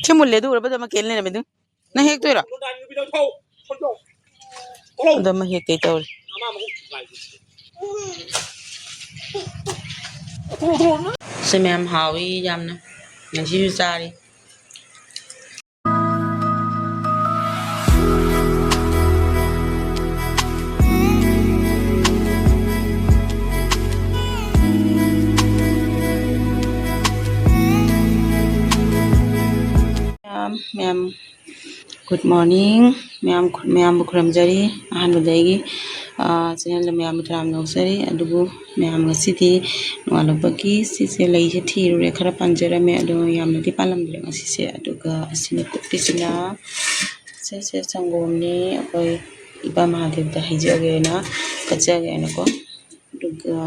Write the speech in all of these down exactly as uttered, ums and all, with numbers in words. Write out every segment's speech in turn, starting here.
ꯀꯦ ꯃꯨꯜꯂꯦ ꯑꯗꯨ ꯎꯔꯕꯗ ꯑꯃ ꯀꯦꯜ ꯂꯩꯔꯝꯃꯦ ꯑꯗꯨ꯫ ꯅꯪ ꯍꯦꯛꯇꯣꯏꯔꯣ? ꯑꯗꯣ ꯑꯃ ꯍꯦꯛꯀꯦ ꯇꯧꯔꯤ꯫ ꯁꯤ ꯃꯌꯥꯝ ꯍꯥꯎꯏ ꯌꯥꯝꯅ꯫ ꯉꯁꯤꯁꯨ ꯆꯥꯔꯤ꯫ ꯃꯌꯥꯝ, ꯃꯌꯥꯝ, good morning꯫ ꯃꯌꯥꯝ, ꯃꯌꯥꯝꯕꯨ ꯈꯨꯔꯨꯝꯖꯔꯤ꯫ ꯑꯍꯥꯟꯕꯗ ꯑꯩꯒꯤ, ꯑꯥ, channelꯗ ꯃꯌꯥꯝꯕꯨ ꯇꯔꯥꯝꯅ ꯑꯣꯛꯆꯔꯤ꯫ ꯑꯗꯨꯕꯨ ꯃꯌꯥꯝ ꯉꯁꯤꯗꯤ ꯅꯣꯡꯉꯥꯜꯂꯛꯄꯒꯤ ꯁꯤꯁꯦ ꯂꯩꯁꯦ ꯊꯤꯔꯨꯔꯦ꯫ ꯈꯔ ꯄꯥꯟꯖꯔꯝꯃꯦ, ꯑꯗꯣ ꯌꯥꯝꯅꯗꯤ ꯄꯥꯜꯂꯝꯗ꯭ꯔꯦ ꯉꯁꯤꯁꯦ꯫ ꯑꯗꯨꯒ ꯑꯁꯤꯅ ꯀꯨꯞꯄꯤꯁꯤꯅ ꯁꯦ, ꯁꯦ ꯁꯪꯒꯣꯝꯅꯤ꯫ ꯑꯩꯈꯣꯏ ꯏꯄꯥ ꯃꯍꯥꯗꯦꯕꯗ ꯍꯩꯖꯒꯦꯅ, ꯀꯠꯆꯒꯦꯅꯀꯣ꯫ ꯑꯗꯨꯒ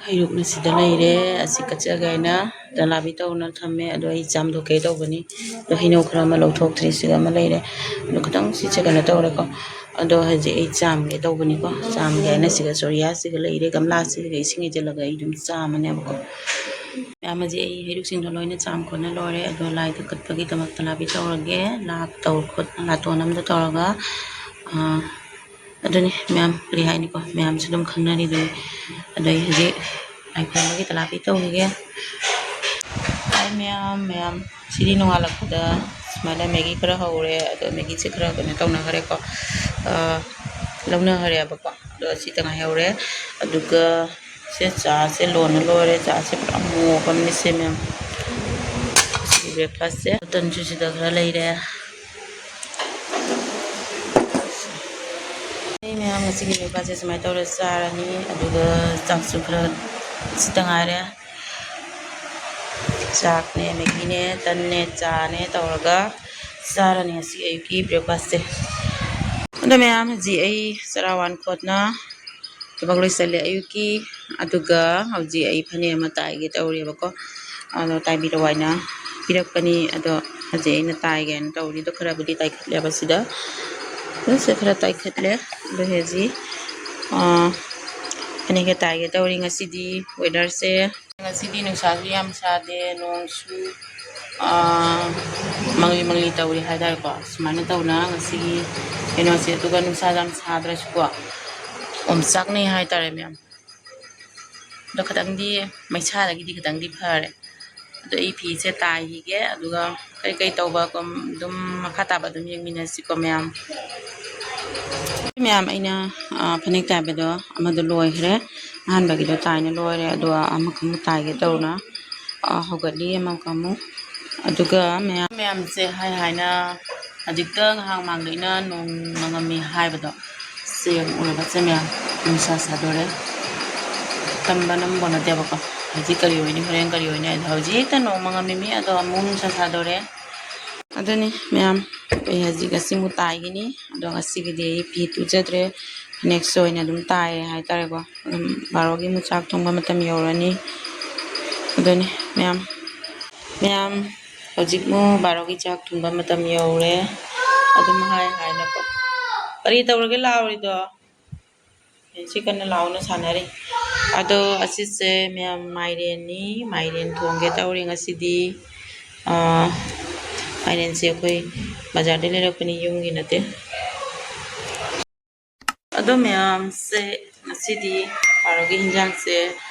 ꯍꯩꯔꯨꯛꯅ ꯁꯤꯗ ꯂꯩꯔꯦ꯫ ꯑꯁꯤ ꯀꯠꯆꯒꯦ ꯍꯥꯏꯅ ꯇꯂꯥꯕꯤ ꯇꯧꯅ ꯊꯝꯃꯦ꯫ ꯑꯗꯣ ꯑꯩ ꯆꯥꯝꯊꯣꯛꯀꯦ ꯇꯧꯕꯅꯤ꯫ ꯑꯗꯣ ꯍꯩꯅꯧ ꯈꯔ ꯑꯃ ꯂꯧꯊꯣꯛꯇ꯭ꯔꯤ꯫ ꯁꯤꯗ ꯑꯃ ꯂꯩꯔꯦ꯫ ꯑꯗꯣ ꯈꯤꯇꯪ ꯁꯤꯁꯦ ꯀꯩꯅꯣ ꯇꯧꯔꯦꯀꯣ꯫ ꯑꯗꯣ ꯍꯧꯖꯤꯛ ꯑꯩ ꯆꯥꯝꯒꯦ ꯇꯧꯕꯅꯤꯀꯣ꯫ ꯆꯥꯝꯒꯦ ꯍꯥꯏꯅ ꯁꯤꯒ ꯆꯣꯔꯤꯌꯥꯁꯤꯒ ꯂꯩꯔꯦ꯫ ꯒꯝꯂꯥꯁꯤꯒ ꯏꯁꯤꯡ ꯍꯩꯖꯤꯜꯂꯒ ꯑꯩ ꯑꯗꯨꯝ ꯆꯥꯝꯃꯅꯦꯕꯀꯣ꯫ ꯃꯌꯥꯝ ꯑꯁꯤ ꯑꯩ ꯍꯩꯔꯨꯛꯁꯤꯡꯗꯣ ꯂꯣꯏꯅ ꯆꯥꯝ ꯈꯣꯠꯅ ꯂꯣꯏꯔꯦ꯫ ꯑꯗꯣ ꯂꯥꯏꯗ ꯀꯠꯄꯒꯤꯗꯃꯛꯇ ꯂꯥꯕꯤ ꯇꯧꯔꯒꯦ꯫ ꯂꯥ ꯇꯧ ꯈꯣꯠ ꯅꯥꯇꯣꯟ ꯑꯃꯗ ꯇꯧꯔꯒ, ꯑꯥ, ꯑꯗꯨꯅꯤ ꯃꯌꯥꯝ ꯀꯔꯤ ꯍꯥꯏꯅꯤꯀꯣ, ꯃꯌꯥꯝꯁꯨ ꯑꯗꯨꯝ ꯈꯪꯅꯔꯤꯗꯨꯅꯤ꯫ ꯑꯗꯣ ꯑꯩ ꯍꯧꯖꯤꯛ ꯂꯥꯏ ꯈꯨꯔꯨꯝꯕꯒꯤ ꯇꯂꯥꯕꯤ ꯇꯧꯈꯤꯒꯦ꯫ ꯍꯥꯏ ꯃꯌꯥꯝ, ꯃꯌꯥꯝ ꯁꯤꯗꯤ ꯅꯣꯡꯉꯥꯜꯂꯛꯄꯗ ꯁꯨꯃꯥꯏꯅ ꯃꯦꯒꯤ ꯈꯔ ꯍꯧꯔꯦ꯫ ꯑꯗꯣ ꯃꯦꯒꯤꯁꯦ ꯈꯔ ꯀꯩꯅꯣ ꯇꯧꯅꯈ꯭ꯔꯦꯀꯣ, ꯑꯥ, ꯂꯧꯅꯈ꯭ꯔꯦꯕꯀꯣ꯫ ꯑꯗꯣ ꯑꯁꯤꯇ ꯉꯥꯏꯍꯧꯔꯦ꯫ ꯑꯗꯨꯒ ꯁꯦ ꯆꯥꯁꯦ ꯂꯣꯟꯅ ꯂꯣꯏꯔꯦ꯫ ꯆꯥꯁꯦ ꯄꯨꯔꯥ ꯃꯣꯞ ꯑꯃꯅꯤ ꯁꯦ ꯃꯌꯥꯝ꯫ ꯁꯤꯒꯤ breakfastꯁꯦ꯫ ꯇꯟꯁꯨ ꯁꯤꯗ ꯈꯔ ꯂꯩꯔꯦ꯫ ꯑꯩ ꯃꯌꯥꯝ ꯉꯁꯤꯒꯤ breakfastꯁꯦ ꯁꯨꯃꯥꯏꯅ ꯇꯧꯔ ꯆꯥꯔꯅꯤ꯫ ꯑꯗꯨꯒ ꯆꯥꯛꯁꯨ ꯈꯔ ꯁꯤꯇ ꯉꯥꯏꯔꯦ꯫ ꯆꯥꯛꯅꯦ, ꯃꯦꯒꯤꯅꯦ, ꯇꯟꯅꯦ, ꯆꯥꯅꯦ ꯇꯧꯔꯒ ꯆꯥꯔꯅꯤ ꯉꯁꯤ ꯑꯌꯨꯛꯀꯤ breakfastꯁꯦ꯫ ꯑꯗꯣ ꯃꯌꯥꯝ, ꯍꯧꯖꯤꯛ ꯑꯩ ꯆꯔꯥ ꯋꯥꯟ ꯈꯣꯠꯅ ꯊꯕꯛ ꯂꯣꯏꯁꯤꯜꯂꯦ ꯑꯌꯨꯛꯀꯤ꯫ ꯑꯗꯨꯒ ꯍꯧꯖꯤꯛ ꯑꯩ ꯐꯅꯦꯛ ꯑꯃ ꯇꯥꯏꯒꯦ ꯇꯧꯔꯤꯕꯀꯣ꯫ ꯑꯗꯣ ꯇꯥꯏꯕꯤꯔꯛꯑꯣ ꯍꯥꯏꯅ ꯄꯤꯔꯛꯄꯅꯤ꯫ ꯑꯗꯣ ꯍꯧꯖꯤꯛ ꯑꯩꯅ ꯇꯥꯏꯒꯦꯅ ꯇꯧꯔꯤꯗꯣ ꯈꯔꯕꯨꯗꯤ ꯇꯥꯏꯈꯠꯂꯦꯕ ꯁꯤꯗ꯫ ꯑꯗꯨ ꯁꯤ ꯈꯔ ꯇꯥꯏꯈꯠꯂꯦ꯫ ꯑꯗꯣ ꯍꯧꯖꯤꯛ, ꯑꯥ, ꯐꯅꯦꯛꯀ ꯇꯥꯏꯒꯦ ꯇꯧꯔꯤ꯫ ꯉꯁꯤꯗꯤ weatherꯁꯦ, ꯉꯁꯤꯗꯤ ꯅꯨꯡꯁꯥꯁꯨ ꯌꯥꯝ ꯁꯥꯗꯦ, ꯅꯣꯡꯁꯨ, ꯑꯥ, ꯃꯪꯂꯤ ꯃꯪꯂꯤ ꯇꯧꯔꯤ ꯍꯥꯏꯇꯥꯔꯦꯀꯣ꯫ ꯁꯨꯃꯥꯏꯅ ꯇꯧꯅ ꯉꯁꯤꯒꯤ ꯀꯩꯅꯣꯁꯦ, ꯑꯗꯨꯒ ꯅꯨꯡꯁꯥ ꯌꯥꯝ ꯁꯥꯗ꯭ꯔꯁꯨꯀꯣ, ꯑꯣꯝꯆꯥꯛꯅꯩ ꯍꯥꯏꯇꯥꯔꯦ ꯃꯌꯥꯝ꯫ ꯑꯗꯣ ꯈꯤꯇꯪꯗꯤ, ꯃꯩꯁꯥꯗꯒꯤꯗꯤ ꯈꯤꯇꯪꯗꯤ ꯐꯔꯦ꯫ ꯑꯗꯣ ꯑꯩ ꯐꯤꯁꯦ ꯇꯥꯏꯈꯤꯒꯦ, ꯑꯗꯨꯒ ꯀꯔꯤ ꯀꯔꯤ ꯇꯧꯕ ꯑꯗꯨꯝ ꯃꯈꯥ ꯇꯥꯕ ꯑꯗꯨꯝ ꯌꯦꯡꯃꯤꯟꯅꯁꯤꯀꯣ ꯃꯌꯥꯝ꯫ ꯃꯌꯥꯝ, ꯑꯩꯅ, ꯑ, ꯐꯅꯦꯛ ꯇꯥꯏꯕꯗꯣ ꯑꯃꯗꯣ ꯂꯣꯏꯈ꯭ꯔꯦ꯫ ꯑꯍꯥꯟꯕꯒꯤꯗꯣ ꯇꯥꯏꯅ ꯂꯣꯏꯔꯦ, ꯑꯗꯣ ꯑꯃꯈꯛ ꯑꯃꯨꯛ ꯇꯥꯏꯒꯦ ꯇꯧꯅ, ꯑ, ꯍꯧꯒꯠꯂꯤ ꯑꯃꯈꯛ ꯑꯃꯨꯛ꯫ ꯑꯗꯨꯒ ꯃꯌꯥꯝ, ꯃꯌꯥꯝꯁꯦ ꯍꯥꯏ ꯍꯥꯏꯅ ꯍꯧꯖꯤꯛꯇ ꯉꯥꯏꯍꯥꯛ ꯃꯥꯡꯗ ꯑꯩꯅ ꯅꯣꯡ ꯃꯪꯉꯝꯃꯤ ꯍꯥꯏꯕꯗꯣ, ꯁꯦ ꯎꯔꯕ ꯁꯦ ꯃꯌꯥꯝ, ꯅꯨꯡꯁꯥ ꯁꯥꯗꯣꯔꯦ꯫ ꯇꯝꯕ ꯅꯝꯕ ꯅꯠꯇꯦꯕꯀꯣ꯫ ꯍꯧꯖꯤꯛ ꯀꯔꯤ ꯑꯣꯏꯅꯤ, ꯍꯣꯔꯦꯟ ꯀꯔꯤ ꯑꯣꯏꯅꯤ, ꯑꯗꯣ ꯍꯧꯖꯤꯛ ꯍꯦꯛꯇ ꯅꯣꯡ ꯃꯪꯉꯝꯃꯤ ꯃꯤ, ꯑꯗꯣ ꯑꯃꯨꯛ ꯅꯨꯡꯁꯥ ꯁꯥꯗꯣꯔꯦ꯫ ꯑꯗꯨꯅꯤ ꯃꯌꯥꯝ, ꯑꯩ ꯍꯧꯖꯤꯛ ꯉꯁꯤꯃꯨꯛ ꯇꯥꯏꯒꯅꯤ꯫ ꯑꯗꯣ ꯉꯁꯤꯒꯤꯗꯤ ꯑꯩ ꯐꯤ ꯇꯨꯖꯗ꯭ꯔꯦ, ꯐꯅꯦꯛꯁꯦ ꯑꯣꯏꯅ ꯑꯗꯨꯝ ꯇꯥꯏꯔꯦ ꯍꯥꯏꯇꯥꯔꯦꯀꯣ꯫ ꯑꯗꯨꯝ ꯕꯥꯔꯣꯒꯤ ꯑꯃꯨꯛ ꯆꯥꯛ ꯊꯣꯡꯕ ꯃꯇꯝ ꯌꯧꯔꯅꯤ꯫ ꯑꯗꯨꯅꯤ ꯃꯌꯥꯝ, ꯃꯌꯥꯝ, ꯍꯧꯖꯤꯛ ꯄꯨꯡ ꯕꯥꯔꯣꯒꯤ ꯆꯥꯛ ꯊꯣꯡꯕ ꯃꯇꯝ ꯌꯧꯔꯦ꯫ ꯑꯗꯨꯝ ꯍꯥꯏ ꯍꯥꯏꯅꯀꯣ꯫ ꯀꯔꯤ ꯇꯧꯔꯒꯦ ꯂꯥꯎꯔꯤꯗꯣ? ꯁꯤ ꯀꯟꯅ ꯂꯥꯎꯅ ꯁꯥꯟꯅꯔꯤ꯫ ꯑꯗꯣ ꯑꯁꯤꯁꯦ ꯃꯌꯥꯝ ꯃꯥꯏꯔꯦꯟꯅꯤ꯫ ꯃꯥꯏꯔꯦꯟ ꯊꯣꯡꯒꯦ ꯇꯧꯔꯤ ꯉꯁꯤꯗꯤ꯫ ꯑꯥ, ꯃꯥꯏꯔꯦꯟꯁꯦ ꯑꯩꯈꯣꯏ ꯕꯖꯥꯔꯗꯩ ꯂꯩꯔꯛꯄꯅꯤ, ꯌꯨꯝꯒꯤ ꯅꯠꯇꯦ꯫ ꯑꯗꯣ ꯃꯌꯥꯝꯁꯦ, ꯉꯁꯤꯗꯤ ꯕꯥꯔꯣꯒꯤ ꯍꯤꯟꯖꯥꯡꯁꯦ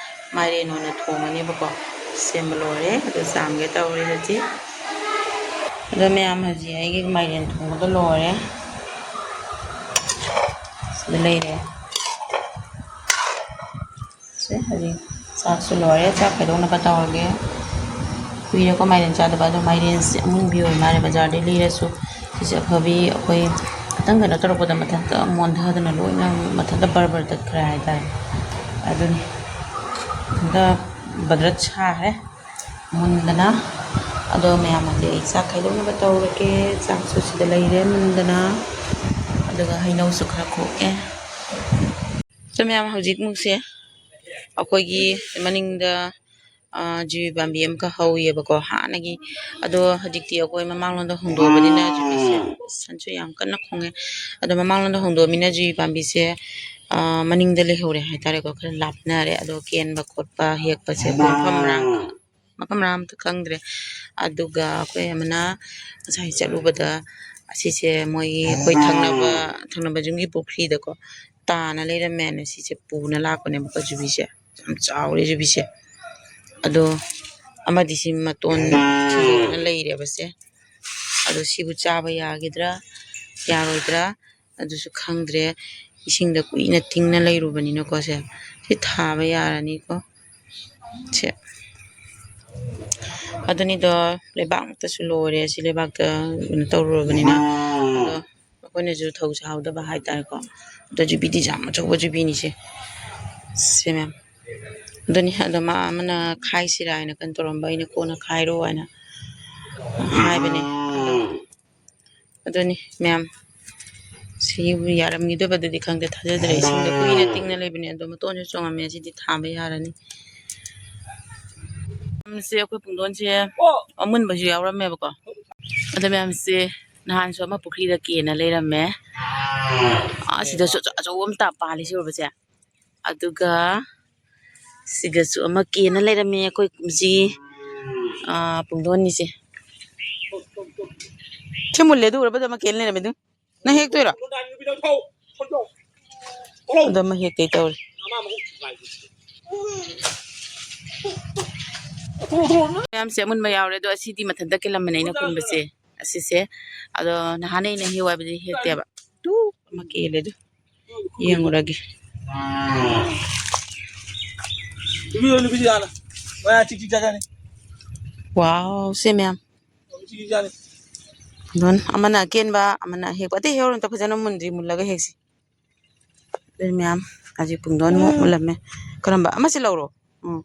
ꯃꯥꯏꯔꯦꯟ ꯑꯣꯏꯅ ꯊꯣꯡꯉꯅꯦꯕꯀꯣ꯫ ꯁꯦꯝꯕ ꯂꯣꯏꯔꯦ, ꯑꯗꯣ ꯆꯥꯝꯒꯦ ꯇꯧꯔꯤ ꯍꯧꯖꯤꯛ꯫ ꯑꯗꯣ ꯃꯌꯥꯝ, ꯍꯧꯖꯤꯛ ꯑꯩꯒꯤ ꯃꯥꯏꯔꯦꯟ ꯊꯣꯡꯕꯗꯣ ꯂꯣꯏꯔꯦ꯫ ꯁꯤꯗ ꯂꯩꯔꯦ꯫ ꯁꯦ, ꯍꯧꯖꯤꯛ ꯆꯥꯛꯁꯨ ꯂꯣꯏꯔꯦ, ꯆꯥꯛ ꯈꯥꯏꯗꯣꯛꯅꯕ ꯇꯧꯔꯒꯦ꯫ ꯀꯨꯏꯔꯦꯀꯣ ꯃꯥꯏꯔꯦꯟ ꯆꯥꯗꯕ, ꯑꯗꯣ ꯃꯥꯏꯔꯦꯟꯁꯦ ꯑꯃꯨꯟꯕꯤ ꯑꯣꯏ ꯃꯥꯜꯂꯦ, ꯕꯖꯥꯔꯗꯩ ꯂꯩꯔꯁꯨ꯫ ꯁꯤꯁꯦ ꯑꯐꯕꯤ, ꯑꯩꯈꯣꯏ ꯈꯤꯇꯪ ꯀꯩꯅꯣ ꯇꯧꯔꯛꯄꯗ ꯃꯊꯟꯇ ꯃꯣꯟꯊꯗꯅ ꯂꯣꯏꯅ ꯃꯊꯟꯇ ꯕꯔ ꯕꯔ ꯇꯠꯈ꯭ꯔꯦ ꯍꯥꯏꯇꯥꯔꯦ꯫ ꯑꯗꯨꯅꯤ, ꯃꯊꯟꯇ ꯕꯗ꯭ꯔꯠ ꯁꯥꯈ꯭ꯔꯦ ꯃꯨꯟꯗꯅ꯫ ꯑꯗꯣ ꯃꯌꯥꯝ, ꯍꯧꯖꯤꯛ ꯑꯩ ꯆꯥꯛ ꯈꯥꯏꯗꯣꯛꯅꯕ ꯇꯧꯔꯒꯦ꯫ ꯆꯥꯛꯁꯨ ꯁꯤꯗ ꯂꯩꯔꯦ ꯃꯨꯟꯗꯅ, ꯑꯗꯨꯒ ꯍꯩꯅꯧꯁꯨ ꯈꯔ ꯈꯣꯛꯑꯦ꯫ ꯁꯣ ꯃꯌꯥꯝ, ꯍꯧꯖꯤꯛꯃꯨꯛꯁꯦ ꯑꯩꯈꯣꯏꯒꯤ ꯃꯅꯤꯡꯗ, ꯑ, ꯖꯤꯕꯤ ꯄꯥꯝꯕꯤ ꯑꯃꯈꯛ ꯍꯧꯋꯦꯕꯀꯣ ꯍꯥꯟꯅꯒꯤ꯫ ꯑꯗꯣ ꯍꯧꯖꯤꯛꯇꯤ ꯑꯩꯈꯣꯏ ꯃꯃꯥꯡꯂꯣꯝꯗ ꯍꯣꯡꯗꯣꯛꯑꯕꯅꯤꯅ ꯖꯤꯕꯤꯁꯦ, ꯁꯟꯁꯨ ꯌꯥꯝ ꯀꯟꯅ ꯈꯣꯡꯉꯦ꯫ ꯑꯗꯣ ꯃꯃꯥꯡꯂꯣꯝꯗ ꯍꯣꯡꯗꯣꯛꯑꯃꯤꯅ ꯖꯤꯕꯤ ꯄꯥꯝꯕꯤꯁꯦ, ꯑ, ꯃꯅꯤꯡꯗ ꯂꯩꯍꯧꯔꯦ ꯍꯥꯏꯇꯥꯔꯦꯀꯣ, ꯈꯔ ꯂꯥꯞꯅꯔꯦ꯫ ꯑꯗꯣ ꯀꯦꯟꯕ ꯈꯣꯠꯄ, ꯍꯦꯛꯄꯁꯦ ꯄꯨꯡꯐꯝ ꯃꯔꯥꯡ ꯃꯐꯝ ꯃꯔꯥꯡ ꯑꯝꯇ ꯈꯪꯗ꯭ꯔꯦ꯫ ꯑꯗꯨꯒ ꯑꯩꯈꯣꯏ ꯑꯃꯅ ꯉꯁꯥꯏ ꯆꯠꯂꯨꯕꯗ ꯑꯁꯤꯁꯦ ꯃꯣꯏꯒꯤ ꯑꯩꯈꯣꯏ ꯊꯪꯅꯕ, ꯊꯪꯅꯕ ꯌꯨꯝꯒꯤ ꯄꯨꯈ꯭ꯔꯤꯗꯀꯣ ꯇꯥꯅ ꯂꯩꯔꯝꯃꯦꯅ ꯁꯤꯁꯦ ꯄꯨꯅ ꯂꯥꯛꯄꯅꯦꯕꯀꯣ, ꯌꯨꯕꯤꯁꯦ꯫ ꯌꯥꯝ ꯆꯥꯎꯔꯦ ꯌꯨꯕꯤꯁꯦ꯫ ꯑꯗꯣ ꯑꯃꯗꯤ ꯁꯤ ꯃꯇꯣꯟ ꯊꯤꯗꯣꯛꯅ ꯂꯩꯔꯦꯕ ꯁꯦ꯫ ꯑꯗꯣ ꯁꯤꯕꯨ ꯆꯥꯕ ꯌꯥꯒꯗ꯭ꯔꯥ ꯌꯥꯔꯣꯏꯗ꯭ꯔꯥ ꯑꯗꯨꯁꯨ ꯈꯪꯗ꯭ꯔꯦ꯫ ꯏꯁꯤꯡꯗ ꯀꯨꯏꯅ ꯇꯤꯡꯅ ꯂꯩꯔꯨꯕꯅꯤꯅꯀꯣ ꯁꯦ꯫ ꯁꯤ ꯊꯥꯕ ꯌꯥꯔꯅꯤꯀꯣ꯫ ꯁꯦ꯫ ꯑꯗꯨꯅꯤꯗꯣ, ꯂꯩꯕꯥꯛꯃꯛꯇꯁꯨ ꯂꯣꯏꯔꯦ꯫ ꯁꯤ ꯂꯩꯕꯥꯛꯇ ꯀꯩꯅꯣ ꯇꯧꯔꯨꯔꯕꯅꯤꯅ꯫ ꯑꯗꯣ ꯑꯩꯈꯣꯏꯅꯁꯨ ꯊꯧ ꯁꯥꯍꯧꯗꯕ ꯍꯥꯏꯇꯥꯔꯦꯀꯣ꯫ ꯑꯗꯣ ꯌꯨꯕꯤꯗꯤ ꯌꯥꯝ ꯑꯆꯧꯕ ꯌꯨꯕꯤꯅꯤꯁꯦ꯫ ꯁꯦ ꯃꯌꯥꯝ꯫ ꯑꯗꯨꯅꯤ, ꯑꯗꯣ ꯃꯥ ꯑꯃꯅ ꯈꯥꯏꯁꯤꯔꯥ ꯍꯥꯏꯅ ꯀꯩꯅꯣ ꯇꯧꯔꯝꯕ, ꯑꯩꯅ ꯀꯣꯟꯅ ꯈꯥꯏꯔꯣ ꯍꯥꯏꯅ ꯍꯥꯏꯕꯅꯦ꯫ ꯑꯗꯣ, ꯑꯗꯨꯅꯤ ꯃꯌꯥꯝ, ꯁꯤ ꯌꯥꯔꯝꯈꯤꯗꯕꯗꯨꯗꯤ ꯈꯪꯗꯦ, ꯊꯥꯖꯗ꯭ꯔꯦ꯫ ꯏꯁꯤꯡꯗ ꯀꯨꯏꯅ ꯇꯤꯡꯅ ꯂꯩꯕꯅꯦ, ꯑꯗꯣ ꯃꯇꯣꯟꯁꯨ ꯆꯣꯡꯉꯝꯃꯦ꯫ ꯑꯁꯤꯗꯤ ꯊꯥꯕ ꯌꯥꯔꯅꯤ꯫ ꯃꯌꯥꯝꯁꯦ, ꯑꯩꯈꯣꯏ ꯄꯨꯡꯗꯣꯟꯁꯦ ꯑꯃꯨꯟꯕꯁꯨ ꯌꯥꯎꯔꯝꯃꯦꯕꯀꯣ꯫ ꯑꯗꯣ ꯃꯌꯥꯝꯁꯦ, ꯅꯍꯥꯟꯁꯨ ꯑꯃ ꯄꯨꯈ꯭ꯔꯤꯗ ꯀꯦꯅ ꯂꯩꯔꯝꯃꯦ꯫ ꯑꯁꯤꯗꯁꯨ ꯑꯆꯧ-, ꯑꯆꯧꯕ ꯑꯃ ꯇꯥ-, ꯄꯥꯜꯂꯤꯁꯤ ꯎꯔꯕꯁꯦ꯫ ꯑꯗꯨꯒ ꯁꯤꯗꯁꯨ ꯑꯃ ꯀꯦꯅ ꯂꯩꯔꯝꯃꯦ ꯑꯩꯈꯣꯏ ꯀꯨꯝꯁꯤ, ꯑꯥ, ꯄꯨꯡꯗꯣꯟꯅꯤꯁꯦ꯫ ꯁꯤ ꯃꯨꯜꯂꯦ, ꯑꯗꯨ ꯎꯔꯕꯗ ꯑꯃ ꯀꯦꯅ ꯂꯩꯔꯝꯃꯦ ꯑꯗꯨ꯫ ꯅꯪ ꯍꯦꯛꯇꯣꯏꯔꯣ? ꯑꯗꯣ ꯑꯃ ꯍꯦꯛꯀꯦ ꯇꯧꯔꯤ꯫ ꯃꯌꯥꯝꯁꯦ ꯑꯃꯨꯟꯕ ꯌꯥꯎꯔꯦ, ꯑꯗꯣ ꯑꯁꯤꯗꯤ ꯃꯊꯟꯇ ꯀꯦꯜꯂꯝꯕꯅꯦ ꯑꯩꯅ ꯈꯨꯟꯕꯁꯦ꯫ ꯑꯁꯤꯁꯦ꯫ ꯑꯗꯣ ꯅꯍꯥꯟ ꯑꯩꯅ ꯍꯦꯛꯎ ꯍꯥꯏꯕꯗꯤ ꯍꯦꯛꯇꯦꯕ꯫ ꯇꯨ ꯑꯃ ꯀꯦꯜꯂꯦ ꯑꯗꯨ꯫ ꯌꯦꯡꯉꯨꯔꯒꯦ꯫ ꯅꯨꯄꯤꯗꯣ, ꯅꯨꯄꯤꯗꯣ ꯌꯥꯜꯂꯣ꯫ ꯃꯌꯥ ꯆꯤꯛ ꯆꯤꯛ ꯆꯥꯖꯅꯤ꯫ ꯋꯥꯎ, ꯁꯦ ꯃꯌꯥꯝ꯫ ꯅꯨꯄꯤꯗꯣ ꯌꯥꯜꯂꯦ꯫ ꯑꯗꯨꯝ ꯑꯃꯅ ꯑꯀꯦꯟꯕ, ꯑꯃꯅ ꯑꯍꯦꯛꯄ꯫ ꯑꯇꯩ ꯍꯦꯛꯑꯣ ꯑꯝꯇ, ꯐꯖꯅ ꯃꯨꯟꯗ꯭ꯔꯤ, ꯃꯨꯜꯂꯒ ꯍꯦꯛꯁꯤ꯫ ꯑꯗꯨꯅꯤ ꯃꯌꯥꯝ, ꯍꯧꯖꯤꯛ ꯄꯨꯡꯗꯣꯟꯃꯨꯛ ꯃꯨꯜꯂꯝꯃꯦ꯫ ꯀꯔꯝꯕ? ꯑꯃꯁꯤ ꯂꯧꯔꯣ꯫ ꯎꯝ꯫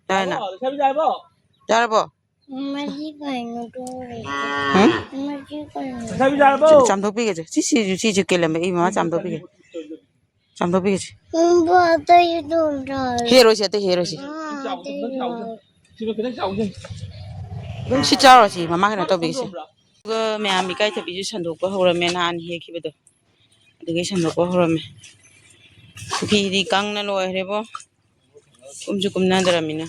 ꯌꯥꯔꯦꯅ? ꯌꯥꯔꯕꯣ? ꯂꯩꯁꯥꯕꯤ ꯌꯥꯔꯕꯣ? ꯌꯥꯔꯕꯣ? ꯃꯁꯤ ꯀꯩꯅꯣ ꯇꯧꯔꯦ꯫ ꯍꯨꯝ? ꯃꯁꯤ ꯀꯩꯅꯣ? ꯂꯩꯁꯥꯕꯤ ꯌꯥꯔꯕꯣ? ꯆꯥꯝꯊꯣꯛꯄꯤꯒꯦꯁꯦ꯫ ꯁꯤ, ꯁꯤ, ꯁꯤꯁꯦ ꯀꯦꯜꯂꯝꯃꯦ꯫ ꯑꯩ ꯃꯃꯥ ꯆꯥꯝꯊꯣꯛꯄꯤꯒꯦ꯫ ꯆꯥꯝꯊꯣꯛꯄꯤꯒꯦꯁꯦ꯫ ꯎꯝ, ꯕꯣ, ꯑꯇꯩ ꯑꯗꯨꯝ ꯇꯧꯔꯦ꯫ ꯍꯦꯔꯣꯏꯁꯦ, ꯑꯇꯩ ꯍꯦꯔꯣꯏꯁꯦ꯫ ꯑꯥ, ꯑꯇꯩ ꯇꯧꯔꯦ꯫ ꯑꯗꯨꯝ ꯁꯤ ꯆꯥꯔꯣ ꯁꯤ, ꯃꯃꯥ ꯀꯩꯅꯣ ꯇꯧꯕꯤꯒꯦꯁꯦ꯫ ꯑꯗꯨꯒ ꯃꯌꯥꯝ ꯏꯀꯥꯏꯊꯕꯤꯁꯨ ꯁꯟꯗꯣꯛꯄ ꯍꯧꯔꯝꯃꯦ, ꯅꯍꯥꯟ ꯍꯦꯛꯈꯤꯕꯗꯣ꯫ ꯑꯗꯨꯗꯒꯤ ꯁꯟꯗꯣꯛꯄ ꯍꯧꯔꯝꯃꯦ꯫ ꯄꯨꯈ꯭ꯔꯤꯗꯤ ꯀꯪꯅ ꯂꯣꯏꯈ꯭ꯔꯦꯕꯣ꯫ ꯀꯨꯝꯁꯨ ꯀꯨꯝꯅꯗ꯭ꯔꯃꯤꯅ꯫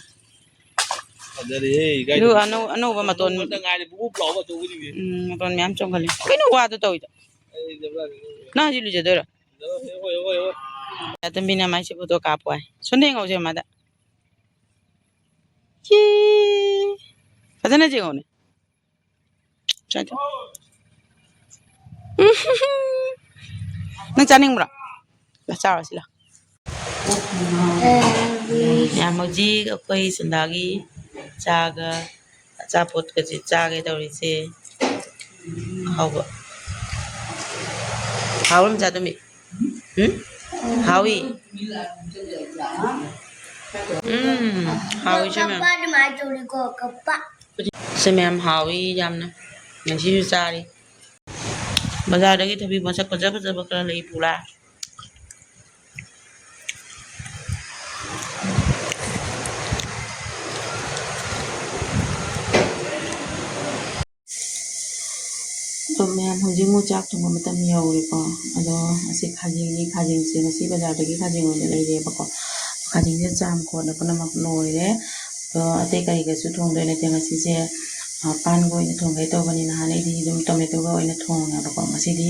ꯐꯖꯔꯦꯍꯦ, ꯑꯗꯨ ꯏꯀꯥꯏꯗꯅꯣ꯫ ꯑꯅꯧ-, ꯑꯅꯧꯕ ꯃꯇꯣꯟ, ꯑꯅꯧꯕ ꯅꯠꯇ ꯉꯥꯏꯔꯦ, ꯕꯨꯞ ꯕꯨꯞ ꯂꯥꯎꯕ ꯑꯆꯧꯕꯗꯨꯗꯤ꯫ ꯎꯝ, ꯃꯇꯣꯟ ꯃꯌꯥꯝ ꯆꯣꯡꯈꯠꯂꯦ꯫ ꯀꯩꯅꯣ ꯋꯥꯗꯣ ꯇꯧꯔꯤꯗꯣ? ꯑꯩ ꯖꯕ꯭ꯔꯥ ꯅꯪ ꯍꯧꯖꯤꯛ ꯂꯨꯖꯗꯣꯏꯔꯣ? ꯍꯣꯏ, ꯍꯣꯏ, ꯍꯣꯏ, ꯍꯣꯏ꯫ ꯇꯣꯝꯕꯤꯅ ꯃꯥꯏꯁꯦ ꯐꯣꯇꯣ ꯀꯥꯞꯄꯣ ꯍꯥꯏ꯫ ꯁꯣꯝꯗ ꯌꯦꯡꯍꯧꯁꯦ ꯃꯥꯗ꯫ ꯌꯦ꯫ ꯐꯖꯅ ꯌꯦꯡꯉꯣꯅꯦ꯫ ꯁ꯭ꯋꯥꯏꯗ꯫ ꯅꯪ ꯆꯥꯅꯤꯡꯕ꯭ꯔꯣ? ꯂꯥ, ꯆꯥꯔꯨꯔꯁꯤ ꯂꯥ꯫ ꯌꯥꯝ ꯍꯧꯖꯤꯛ ꯑꯩꯈꯣꯏ ꯁꯟꯗꯥꯒꯤ ꯆꯥꯒ ꯑꯆꯥꯄꯣꯠꯀꯁꯦ ꯆꯥꯒꯦ ꯇꯧꯔꯤꯁꯦ꯫ ꯑꯍꯥꯎꯕ꯫ ꯍꯥꯎꯔꯝ ꯆꯥꯗꯨꯝꯕꯤ? ꯎꯝ? ꯍꯥꯎꯏ? ꯎꯝ, ꯍꯥꯎꯏ ꯁꯦ ꯃꯌꯥꯝ꯫ ꯀꯞꯄ ꯑꯗꯨꯃꯥꯏꯅ ꯇꯧꯔꯤꯀꯣ, ꯀꯞꯄ꯫ ꯁꯦ ꯃꯌꯥꯝ ꯍꯥꯎꯏ ꯌꯥꯝꯅ꯫ ꯉꯁꯤꯁꯨ ꯆꯥꯔꯤ꯫ ꯕꯖꯥꯔꯗꯒꯤ ꯊꯕꯤ ꯃꯁꯛ ꯐꯖ ꯐꯖꯕ ꯈꯔ ꯂꯩ ꯄꯨꯔꯥ꯫ ꯑꯗꯣ ꯃꯌꯥꯝ, ꯍꯧꯖꯤꯛ ꯑꯃꯨꯛ ꯆꯥꯛ ꯊꯣꯡꯕ ꯃꯇꯝ ꯌꯧꯔꯦꯀꯣ꯫ ꯑꯗꯣ ꯑꯁꯤ ꯈꯥꯖꯤꯡꯅꯤ, ꯈꯥꯖꯤꯡꯁꯦ ꯉꯁꯤ ꯕꯖꯥꯔꯗꯒꯤ ꯈꯥꯖꯤꯡ ꯑꯣꯏꯅ ꯂꯩꯔꯦꯕꯀꯣ꯫ ꯈꯥꯖꯤꯡꯁꯦ ꯆꯥꯝ ꯈꯣꯠꯅ ꯄꯨꯝꯅꯃꯛ ꯂꯣꯏꯔꯦ꯫ ꯑꯗꯣ ꯑꯇꯩ ꯀꯔꯤꯒꯁꯨ ꯊꯣꯡꯗꯣꯏ ꯅꯠꯇꯦ ꯉꯁꯤꯁꯦ, ꯑ, ꯄꯥꯟꯒ ꯑꯣꯏꯅ ꯊꯣꯡꯒꯦ ꯇꯧꯕꯅꯤ꯫ ꯅꯍꯥꯟ ꯑꯩꯗꯤ ꯑꯗꯨꯝ ꯇꯣꯃꯦꯇꯣꯒ ꯑꯣꯏꯅ ꯊꯣꯡꯉꯦꯕꯀꯣ꯫ ꯉꯁꯤꯗꯤ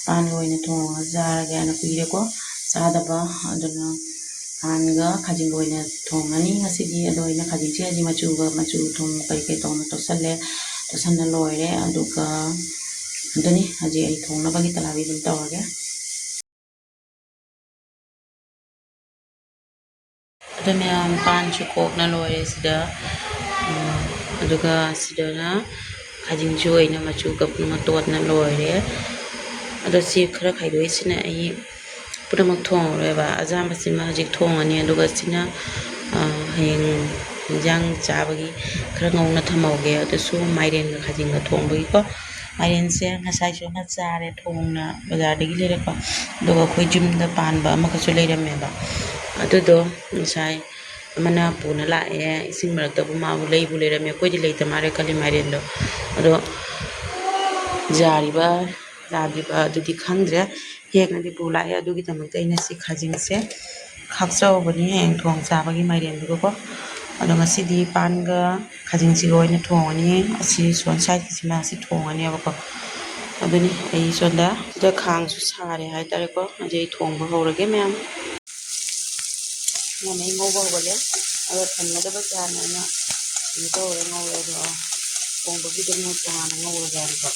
ꯄꯥꯟꯒ ꯑꯣꯏꯅ ꯊꯣꯡꯉꯒ ꯆꯥꯔꯒꯦꯅ ꯀꯨꯏꯔꯦꯀꯣ ꯆꯥꯗꯕ꯫ ꯑꯗꯨꯅ ꯄꯥꯟꯒ ꯈꯥꯖꯤꯡꯒ ꯑꯣꯏꯅ ꯊꯣꯡꯉꯅꯤ ꯉꯁꯤꯗꯤ꯫ ꯑꯗꯣ ꯑꯩꯅ ꯈꯥꯖꯤꯡꯁꯦ ꯍꯥꯏꯗꯤ ꯃꯆꯨꯒ, ꯃꯆꯨ ꯊꯨꯝ ꯀꯔꯤ ꯀꯔꯤ ꯇꯧꯅ ꯇꯣꯠꯁꯜꯂꯦ꯫ ꯇꯣꯠꯁꯟꯅ ꯂꯣꯏꯔꯦ꯫ ꯑꯗꯨꯒ ꯑꯗꯨꯅꯤ ꯍꯧꯖꯤꯛ ꯑꯩ ꯊꯣꯡꯅꯕꯒꯤ ꯇꯌꯥꯔꯤ ꯑꯗꯨꯝ ꯇꯧꯔꯒꯦ꯫ ꯑꯗꯣ ꯃꯌꯥꯝ, ꯄꯥꯟꯁꯨ ꯀꯣꯛꯅ ꯂꯣꯏꯔꯦ ꯁꯤꯗ꯫ ꯎꯝ, ꯑꯗꯨꯒ ꯁꯤꯗꯅ ꯈꯥꯖꯤꯡꯁꯨ ꯑꯩꯅ ꯃꯆꯨ ꯀꯞꯅ ꯇꯣꯠꯅ ꯂꯣꯏꯔꯦ꯫ ꯑꯗꯣ ꯁꯤ ꯈꯔ ꯈꯥꯏꯗꯣꯛꯏꯁꯤꯅ ꯑꯩ ꯄꯨꯝꯅꯃꯛ ꯊꯣꯡꯉꯔꯣꯏꯕ꯫ ꯑꯖꯥꯝꯕꯁꯤꯃ ꯍꯧꯖꯤꯛ ꯊꯣꯡꯉꯅꯤ꯫ ꯑꯗꯨꯒ ꯁꯤꯅ, ꯑ, ꯍꯌꯦꯡ ꯏꯟꯖꯥꯡ ꯆꯥꯕꯒꯤ ꯈꯔ ꯉꯧꯅ ꯊꯝꯍꯧꯒꯦ꯫ ꯑꯗꯨꯁꯨ ꯃꯥꯏꯔꯦꯟꯒ ꯈꯥꯖꯤꯡꯒ ꯊꯣꯡꯕꯒꯤꯀꯣ꯫ ꯃꯥꯏꯔꯦꯟꯁꯦ ꯉꯁꯥꯏꯁꯨ ꯑꯃ ꯆꯥꯔꯦ ꯊꯣꯡꯅ ꯕꯖꯥꯔꯗꯒꯤ ꯂꯩꯔꯛꯄ꯫ ꯑꯗꯨꯒ ꯑꯩꯈꯣꯏ ꯌꯨꯝꯗ ꯄꯥꯟꯕ ꯑꯃꯈꯛꯁꯨ ꯂꯩꯔꯝꯃꯦꯕ꯫ ꯑꯗꯨꯗꯣ ꯉꯁꯥꯏ ꯑꯃꯅ ꯄꯨꯅ ꯂꯥꯛꯑꯦ꯫ ꯏꯁꯤꯡ ꯃꯔꯛꯇꯕꯨ ꯃꯥꯕꯨ ꯂꯩꯕꯨ ꯂꯩꯔꯝꯃꯦ꯫ ꯑꯩꯈꯣꯏꯗꯤ ꯂꯩꯇ ꯃꯥꯜꯂꯦ ꯈꯜꯂꯤ ꯃꯥꯏꯔꯦꯟꯗꯣ꯫ ꯑꯗꯣ ꯌꯥꯔꯤꯕ ꯌꯥꯗ꯭ꯔꯤꯕ ꯑꯗꯨꯗꯤ ꯈꯪꯗ꯭ꯔꯦ꯫ ꯍꯦꯛꯅꯗꯤ ꯄꯨ ꯂꯥꯛꯑꯦ꯫ ꯑꯗꯨꯒꯤꯗꯃꯛꯇ ꯑꯩꯅ ꯁꯤ ꯈꯥꯖꯤꯡꯁꯦ ꯈꯥꯛꯆꯧꯕꯅꯤ ꯍꯌꯦꯡ ꯊꯣꯡ ꯆꯥꯕꯒꯤ ꯃꯥꯏꯔꯦꯟꯗꯨꯒꯀꯣ꯫ ꯑꯗꯣ ꯉꯁꯤꯗꯤ ꯄꯥꯟꯒ ꯈꯥꯖꯤꯡꯁꯤꯒ ꯑꯣꯏꯅ ꯊꯣꯡꯉꯅꯤ꯫ ꯑꯁꯤ ꯁꯣꯝ ꯁꯥꯏꯠꯀꯤꯁꯤꯃ ꯑꯁꯤ ꯊꯣꯡꯉꯅꯦꯕꯀꯣ꯫ ꯑꯗꯨꯅꯤ ꯑꯩ ꯁꯣꯝꯗ ꯁꯤꯗ ꯈꯥꯡꯁꯨ ꯁꯥꯔꯦ ꯍꯥꯏꯇꯥꯔꯦꯀꯣ꯫ ꯍꯧꯖꯤꯛ ꯑꯩ ꯊꯣꯡꯕ ꯍꯧꯔꯒꯦ ꯃꯌꯥꯝ꯫ ꯃꯌꯥꯝ ꯑꯩ ꯉꯧꯕ ꯍꯧꯒꯠꯂꯦ꯫ ꯑꯗꯣ ꯊꯝꯅꯗꯕ ꯆꯥꯅ ꯑꯩꯅ ꯀꯩꯅꯣ ꯇꯧꯔꯒ ꯉꯧꯔꯦ꯫ ꯑꯗꯣ ꯊꯣꯡꯕꯒꯤꯗꯃꯛ ꯇꯣꯉꯥꯟꯅ ꯉꯧꯔꯒꯦ ꯍꯥꯏꯕꯀꯣ꯫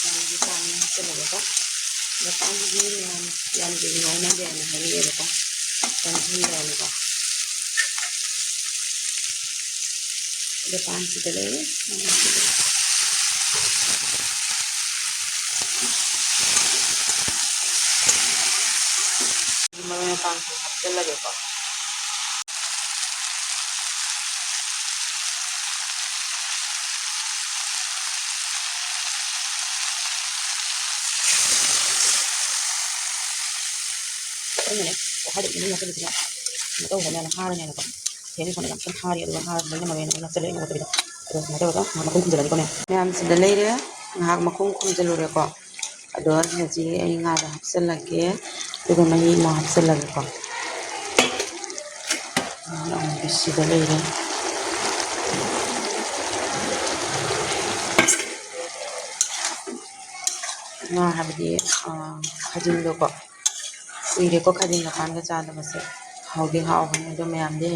ꯑꯗꯒꯤ ꯄꯥꯟ ꯍꯥꯞꯆꯤꯜꯂꯒꯀꯣ꯫ ꯑꯗ ꯄꯥꯟꯁꯤꯗꯤ ꯃꯌꯥꯝ ꯌꯥꯝ ꯀꯨꯏꯅ ꯉꯧꯅꯗꯦꯅ ꯍꯥꯏꯔꯛꯑꯦꯕꯀꯣ꯫ ꯌꯥꯝ ꯊꯨꯝꯗ꯭ꯔꯅꯤꯀꯣ꯫ ꯑꯗ ꯄꯥꯟꯁꯤꯗ ꯂꯩꯔꯦ꯫ ꯃꯔꯣꯏ ꯃꯄꯥꯡꯁꯨ ꯍꯥꯞꯆꯤꯜꯂꯒꯦꯀꯣ꯫ ꯑꯩꯅꯅꯦ, ꯍꯥꯏꯗꯤ ꯏꯃꯨꯡ ꯅꯠꯇꯕꯁꯤꯅ ꯀꯩꯅꯣ ꯇꯧꯕꯅꯦꯅ ꯍꯥꯔꯅꯦꯅꯀꯣ꯫ ꯐꯦꯟ ꯃꯈꯣꯟꯗ ꯌꯥꯝ ꯀꯟꯅ ꯍꯥꯔꯤ, ꯑꯗꯨꯒ ꯍꯥꯔ ꯂꯣꯏꯅ ꯃꯔꯣꯏ ꯂꯣꯏꯅ ꯆꯠꯂꯦ, ꯑꯩꯅ ꯅꯠꯇꯕꯤꯗ꯫ ꯑꯗꯣ ꯁꯨꯃꯥꯏꯅ ꯇꯧꯔꯒ ꯉꯥꯏꯍꯥꯛ ꯃꯈꯨꯝ ꯈꯨꯝꯖꯤꯜꯂꯅꯤꯀꯣ ꯃꯌꯥꯝ꯫ ꯃꯌꯥꯝ ꯁꯤꯗ ꯂꯩꯔꯦ, ꯉꯥꯏꯍꯥꯛ ꯃꯈꯨꯝ ꯈꯨꯝꯖꯤꯜꯂꯨꯔꯦꯀꯣ꯫ ꯑꯗꯣ ꯍꯧꯖꯤꯛ ꯑꯩ ꯉꯥꯗꯣ ꯍꯥꯞꯆꯤꯜꯂꯒꯦ, ꯑꯗꯨꯒ ꯃꯍꯤ ꯑꯃꯨꯛ ꯍꯥꯞꯆꯤꯜꯂꯒꯦꯀꯣ꯫ ꯉꯥ ꯑꯃꯨꯛ ꯁꯤꯗ ꯂꯩꯔꯦ꯫ ꯉꯥ ꯍꯥꯏꯕꯗꯤ, ꯑ, ꯈꯥꯖꯤꯡꯗꯣꯀꯣ꯫ ꯀꯨꯏꯔꯦꯀꯣ ꯈꯥꯖꯤꯡꯒ ꯄꯥꯟꯒ ꯆꯥꯗꯕꯁꯦ꯫ ꯍꯥꯎꯗꯤ ꯍꯥꯎꯕꯅꯦ, ꯑꯗꯣ ꯃꯌꯥꯝꯗꯤ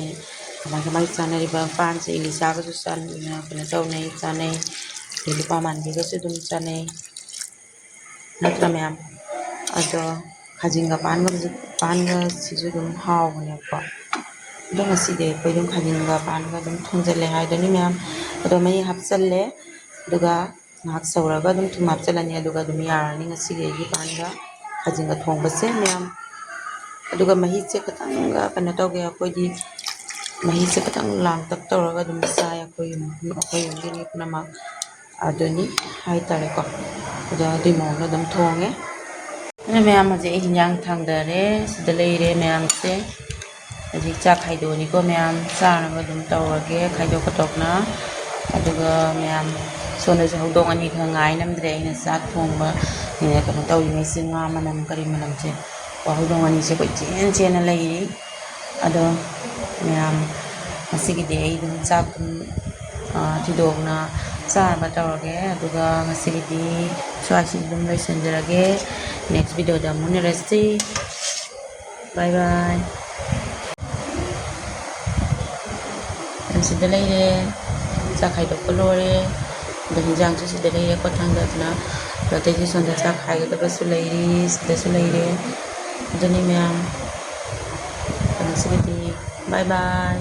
ꯀꯃꯥꯏ ꯀꯃꯥꯏ ꯆꯥꯅꯔꯤꯕ? ꯄꯥꯟꯁꯦ ꯏꯂꯤꯆꯥꯒꯁꯨ ꯆꯥꯟ-, ꯀꯩꯅꯣ ꯇꯧꯅꯩ, ꯆꯥꯅꯩ꯫ ꯑꯗꯩ ꯂꯨꯄꯥ ꯃꯥꯟꯕꯤꯒꯁꯨ ꯑꯗꯨꯝ ꯆꯥꯅꯩ꯫ ꯅꯠꯇ꯭ꯔꯥ ꯃꯌꯥꯝ? ꯑꯗꯣ ꯈꯥꯖꯤꯡꯒ ꯄꯥꯟꯒꯁꯨ, ꯄꯥꯟꯒꯁꯤꯁꯨ ꯑꯗꯨꯝ ꯍꯥꯎꯕꯅꯦꯕꯀꯣ꯫ ꯑꯗꯣ ꯉꯁꯤꯗꯤ ꯑꯩꯈꯣꯏ ꯑꯗꯨꯝ ꯈꯥꯖꯤꯡꯒ ꯄꯥꯟꯒ ꯑꯗꯨꯝ ꯊꯣꯡꯖꯜꯂꯦ ꯍꯥꯏꯗꯨꯅꯤ ꯃꯌꯥꯝ꯫ ꯑꯗꯣ ꯃꯍꯤ ꯍꯥꯞꯆꯜꯂꯦ, ꯑꯗꯨꯒ ꯉꯥꯏꯍꯥꯛ ꯁꯧꯔꯒ ꯑꯗꯨꯝ ꯊꯨꯝ ꯍꯥꯞꯆꯜꯂꯅꯤ, ꯑꯗꯨꯒ ꯑꯗꯨꯝ ꯌꯥꯔꯅꯤ ꯉꯁꯤꯒꯤ ꯑꯩꯒꯤ ꯄꯥꯟꯒ ꯈꯥꯖꯤꯡꯒ ꯊꯣꯡꯕꯁꯦ ꯃꯌꯥꯝ꯫ ꯑꯗꯨꯒ ꯃꯍꯤꯁꯦ ꯈꯤꯇꯪꯒ ꯀꯩꯅꯣ ꯇꯧꯒꯦ, ꯑꯩꯈꯣꯏꯗꯤ ꯃꯍꯤꯁꯦ ꯈꯤꯇꯪ ꯂꯥꯡꯇꯛ ꯇꯧꯔꯒ ꯑꯗꯨꯝ ꯆꯥꯏ ꯑꯩꯈꯣꯏ ꯌꯨꯝ, ꯑꯩꯈꯣꯏ ꯌꯨꯝꯒꯤ ꯃꯤ ꯄꯨꯝꯅꯃꯛ꯫ ꯑꯗꯨꯅꯤ ꯍꯥꯏꯇꯥꯔꯦꯀꯣ꯫ ꯑꯗꯣ ꯑꯗꯨꯏ ꯃꯑꯣꯡꯗ ꯑꯗꯨꯝ ꯊꯣꯡꯉꯦ꯫ ꯑꯗꯨꯅ ꯃꯌꯥꯝ, ꯍꯧꯖꯤꯛ ꯑꯩ ꯍꯤꯟꯖꯥꯡ ꯊꯥꯡꯗꯔꯦ꯫ ꯁꯤꯗ ꯂꯩꯔꯦ ꯃꯌꯥꯝꯁꯦ꯫ ꯍꯧꯖꯤꯛ ꯆꯥꯛ ꯈꯥꯏꯗꯣꯛꯑꯅꯤꯀꯣ ꯃꯌꯥꯝ, ꯆꯥꯅꯕ ꯑꯗꯨꯝ ꯇꯧꯔꯒꯦ ꯈꯥꯏꯗꯣꯛ ꯈꯥꯏꯗꯣꯛꯅ꯫ ꯑꯗꯨꯒ ꯃꯌꯥꯝ, ꯁꯣꯝꯗꯁꯨ ꯍꯧꯗꯣꯡ ꯑꯅꯤꯈꯛ ꯉꯥꯏ ꯉꯝꯗ꯭ꯔꯦ꯫ ꯑꯩꯅ ꯆꯥꯛ ꯊꯣꯡꯕ, ꯑꯩꯅ ꯀꯩꯅꯣ ꯇꯧꯔꯤꯉꯩꯁꯦ, ꯉꯥ ꯃꯅꯝ ꯀꯔꯤ ꯃꯅꯝꯁꯦ꯫ ꯀꯣ, ꯍꯧꯗꯣꯡ ꯑꯅꯤꯁꯦ ꯀꯣꯏꯆꯦꯟ ꯆꯦꯟꯅ ꯂꯩꯔꯤ꯫ ꯑꯗꯣ ꯃꯌꯥꯝ, ꯉꯁꯤꯒꯤꯗꯤ ꯑꯩ ꯑꯗꯨꯝ ꯆꯥꯛ ꯑꯗꯨꯝ, ꯑ, ꯊꯤꯗꯣꯛꯅ ꯆꯥꯅꯕ ꯇꯧꯔꯒꯦ꯫ ꯑꯗꯨꯒ ꯉꯁꯤꯒꯤꯗꯤ ꯁ꯭ꯋꯥꯏꯁꯤꯗ ꯑꯗꯨꯝ ꯂꯣꯏꯁꯤꯟꯖꯔꯒꯦ꯫ Next videoꯗ ꯑꯃꯨꯛ ꯎꯅꯔꯁꯤ꯫ Bye bye꯫ ꯁꯤꯗ ꯂꯩꯔꯦ꯫ ꯆꯥꯛ ꯈꯥꯏꯗꯣꯛꯄ ꯂꯣꯏꯔꯦ꯫ ꯑꯗꯣ ꯍꯤꯟꯖꯥꯡꯁꯨ ꯁꯤꯗ ꯂꯩꯔꯦꯀꯣ, ꯊꯥꯡꯗꯗꯅ꯫ ꯑꯗꯣ ꯑꯇꯩꯁꯨ ꯁꯣꯝꯗ ꯆꯥꯛ ꯈꯥꯏꯒꯗꯕꯁꯨ ꯂꯩꯔꯤ, ꯁꯤꯗꯁꯨ ꯂꯩꯔꯦ꯫ ꯑꯗꯨꯅꯤ ꯃꯌꯥꯝ꯫ ꯑꯗꯣ ꯉꯁꯤꯒꯤꯗꯤ bye bye꯫